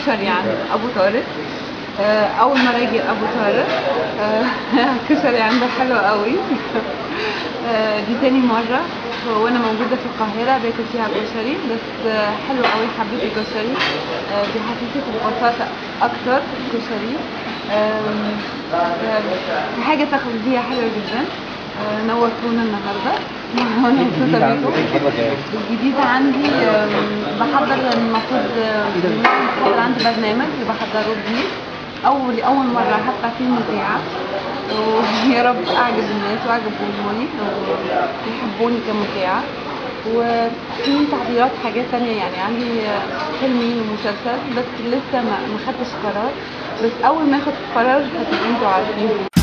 كشري عند ابو طارق. اول مرة اجي ابو طارق. كشري عنده حلو قوي. دي تاني مرة وانا موجودة في القاهرة باكل فيها كشري، بس حلو قوي، حبيت الكشري. بيحسسك ببساطة اكتر الكشري. حاجة تقليدية حلوة جدا. نورتونا النهارده وانا مبسوطة بيكم. الجديد عندي بحضر، المفروض بحضر، عندي برنامج بحضره جديد، اول مرة هبقى فيه مذيعه، ويا رب اعجب الناس واعجب جمهوري ويحبوني كمذيعه. وفي تحضيرات حاجات تانية، يعني عندي فيلمين ومسلسل، بس لسه ما خدتش قرار، بس اول ما اخد قرار هتبقوا انتوا عارفين.